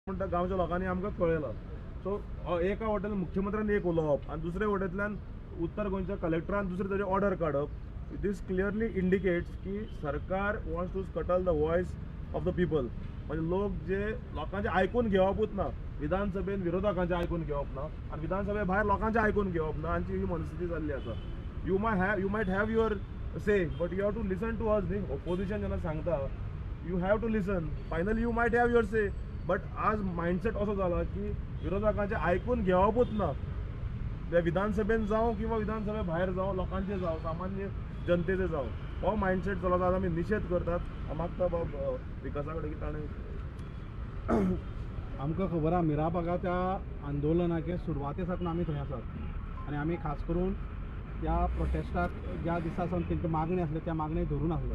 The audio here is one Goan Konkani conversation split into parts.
म्हणटा गांवच्या लोकांनी आमकां कळयलां. सो एका वटेन मुख्यमंत्र्यान एक उलोवप आनी दुसरे वटेंतल्यान उत्तर गोंयच्या कलेक्टरान दुसरे तरेन ऑर्डर काडप, दीस क्लियरली इंडिकेट्स की सरकार wants to scuttle the voice of the people. म्हणजे लोक जे लोकांचे आयकून घेवपूच ना, विधानसभेन विरोधकांचे आयकून घेवप ना आनी विधानसभे भायर लोकांचे आयकून घेवप ना, आनी ही मनस्थिती जाल्ली आसा. You might have your say but you have to listen to us न्ही. ओपोजिशन जेन्ना सांगता you have to listen, finally you might have your say. But आज मायंडसेट असो जाला की विरोधकांचे आयकून घेवपूच ना, ते विधानसभेन जावं किंवा विधानसभे भायर जावं, लोकांचे जावं, सामान्य जनतेचे जावं, हो मायंडसेट जाला. आज आमी निशेध करतात. मागता बाब विकासा कडेन की ताणें आमकां खबर आहा मिराबागाच्या आंदोलनाचे सुरवाते साकून आमी थंय आसात आनी आमी खास करून त्या प्रोटेस्टाक ज्या दिसा सावन तेंची मागणी आसली त्या मागणेक धरून आसले.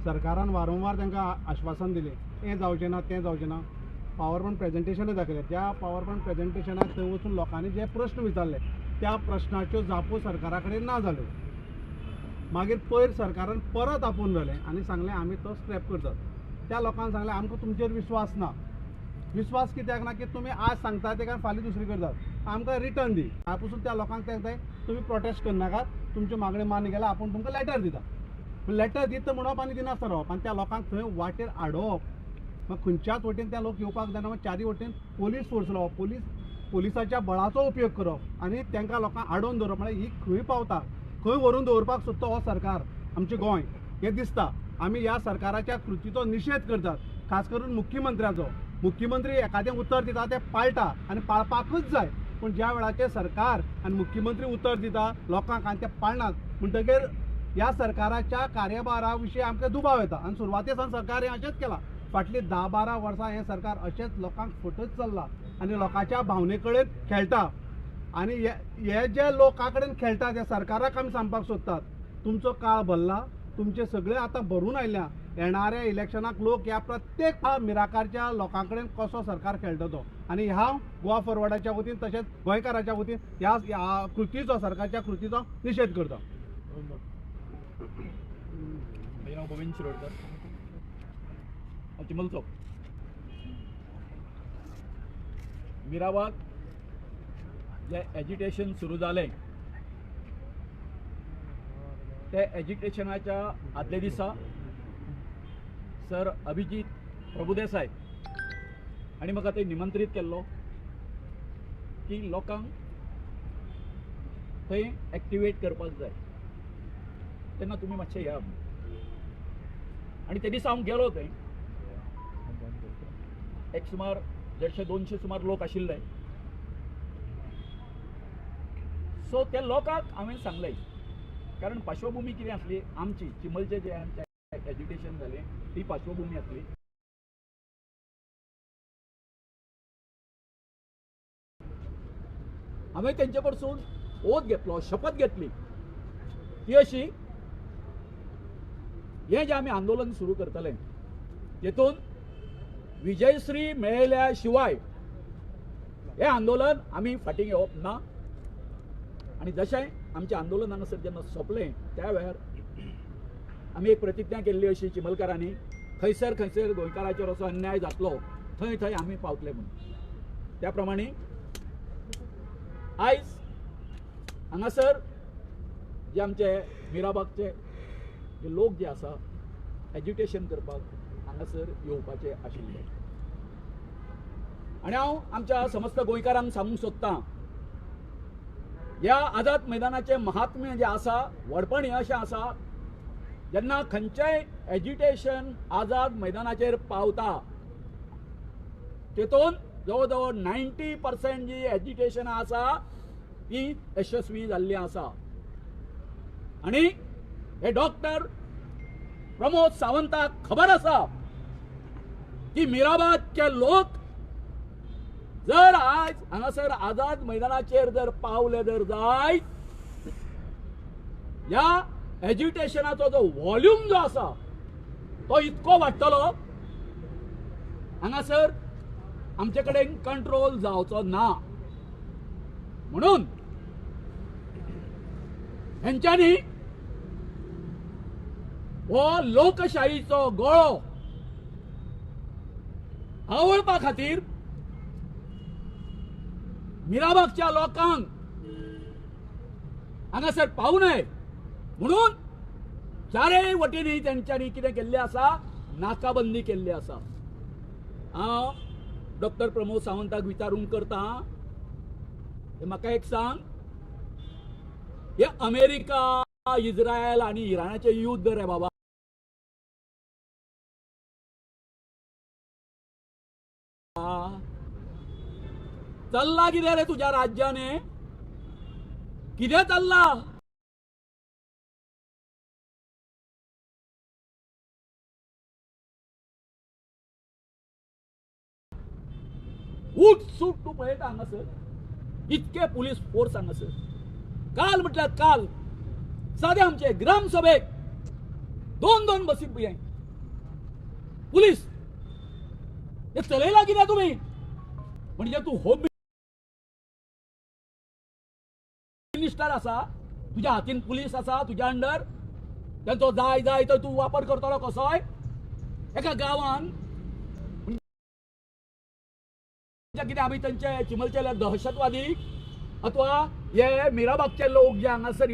सरकारान वारंवार तांकां आश्वासन दिलें, हें जावचें ना तें जावचें ना. पावर पॉयंट प्रेजेंटेशनूय दाखयलें. त्या पावर पॉयंट प्रेजेंटेशनाक थंय वचून लोकांनी जे प्रश्न विचारले त्या प्रश्नाच्यो जापो सरकारा कडेन ना जाल्यो. मागीर पयर सरकारान परत आपोवन व्हेलें आनी सांगलें आमी तो स्क्रॅप करतात. त्या लोकांक सांगलें आमकां तुमचेर विश्वास ना. विश्वास कित्याक ना की तुमी आज सांगता ते कारण फाल्यां दुसरी करतात, आमकां रिटर्न दी. हांव पसून त्या लोकांक ते तुमी प्रोटेस्ट करनाकात, तुमच्यो मागण्यो मान्य केल्या आपूण तुमकां लेटर दिता. लेटर दिता म्हणप आनी दिनासतना रावप आनी त्या लोकांक थंय वाटेर आडोवप. मागीर खंयच्याच वटेन त्या लोक येवपाक जायना, मागीर चारी वटेन पोलीस फोर्स लावप, पोलिसाच्या बळाचो उपयोग करप आनी तांकां लोकांक आडोवन दवरप. म्हळ्यार ही खंय पावता, खंय व्हरून दवरपाक सोदता हो सरकार आमचें गोंय हें दिसता. आमी ह्या सरकाराच्या कृतीचो निशेध करतात, खास करून मुख्यमंत्र्याचो. मुख्यमंत्री एखादें उतर दिता तें पाळटा आनी पाळपाकूच जाय, पूण ज्या वेळाचेर सरकार आनी मुख्यमंत्री उतर दिता लोकांक आनी तें पाळनात म्हणटगीर ह्या सरकाराच्या कार्यभारा विशीं आमकां दुबाव येता. आनी सुरवाते सावन सरकार हें अशेंच केलां. फाटलीं 10-12 वर्सां हें सरकार अशेंच लोकांक फटत चल्लां आनी लोकांच्या भावने कडेन खेळटा. आनी हे जे लोकां कडेन खेळटा त्या सरकाराक आमी सांगपाक सोदतात, तुमचो काळ भरला, तुमचे सगळे आतां भरून आयल्या. येणाऱ्या इलेक्शनाक लोक ह्या प्रत्येक मिराकारच्या लोकां कडेन कसो सरकार खेळटा तो. आनी ह्या गोवा फॉरवर्डाच्या वतीन तशेंच गोंयकाराच्या वतीन ह्या कृतीचो, सरकारच्या कृतीचो निशेध करता. म्हजें नांव गोविंद शिरोडकर, हांव चिमलचो. मिराबाग जें एजिटेशन सुरू जालें ते एजिटेशनाच्या आदल्या दिसा सर अभिजीत प्रभुदेसाय हांणी म्हाका थंय निमंत्रीत केल्लो की लोकांक थंय एक्टिवेट करपाक जाय, तेन्ना तुमी मातशें या. आनी ते दिसा हांव गेलो थंय, एक सुमार 150-200 सुमार लोक आशिल्ले. सो त्या लोकांक हांवें सांगलें, कारण पार्श्वभूमी कितें आसली आमची, चिमलचे जे आमचें एज्युकेशन जालें ती पार्श्वभूमी आसली. हांवें तेंचे कडसून ओत घेतलो, शपथ घेतली ती अशी, हें जें आमी आंदोलन सुरू करतले तेतून विजयश्री मेळ्ळ्या शिवाय हें आंदोलन आमी फाटीं घेवप ना. आनी जशें आमचें आंदोलन हांगासर जेन्ना सोंपलें त्या वेळार आमी एक प्रतिज्ञा केल्ली अशी चिमलकारांनी, खंयसर खंयसर गोंयकाराचेर असो अन्याय जातलो थंय थंय आमी पावतले म्हणून. त्या प्रमाणे आयज हांगासर जे आमचे मिराबागचे जे लोक जे आसा एज्युकेशन करपाक हांगासर येवपाचे आशिल्ले. आनी हांव आमच्या समस्त गोंयकारांक सांगूंक सोदतां, ह्या आझाद मैदानाचें महात्म्य जें आसा, व्हडपण हें अशें आसा, जेन्ना खंयचेय एज्युकेशन आझाद मैदानाचेर पावता तेतून जवळ जवळ 90% जी एज्युकेशन आसा ती यशस्वी जाल्ली आसा. आनी हे डॉक्टर प्रमोद सावंताक खबर आसा की मिराबादचे लोक जर आज हांगासर आझाद मैदानाचेर जर पावले जर जायत, ह्या एज्युकेशनाचो जो वॉल्यूम जो आसा तो इतको वाडटलो हांगासर आमचे कडेन कंट्रोल जावचो ना. म्हणून हेंच्यांनी हो लोकशाहीचो गळो आवळपा खातीर मिराबागच्या लोकांक हांगासर पावू नये म्हणून चारय वटेनी तेंच्यांनी कितें केल्लें आसा, नाकाबंदी केल्ली आसा. हांव डॉक्टर प्रमोद सावंताक विचारूंक करता, म्हाका एक सांग, हे अमेरिका, इस्रायल आनी इराणाचें युद्ध रे बाबा, चल्ला कितें रे तुज्या राज्याने, कितें चल्ला? उठ सूट तूं पळयता हांगासर इतके पुलीस फोर्स हांगासर. काल म्हटल्यार काल सादे आमचे ग्रामसभेक दोन दोन बसी पुलीस हे चलयला कितें तुमी? म्हणजे तूं होम मिनिस्टर आसा, तुज्या हातीन पुलीस आसा, तुज्या अंडर तेंचो जाय जाय तर तूं वापर करतलो कसोय. एका गांवान कितें आमी तेंचे चिमलचे दहशतवादी अथवा हे मिराबागचे लोक जे हांगासर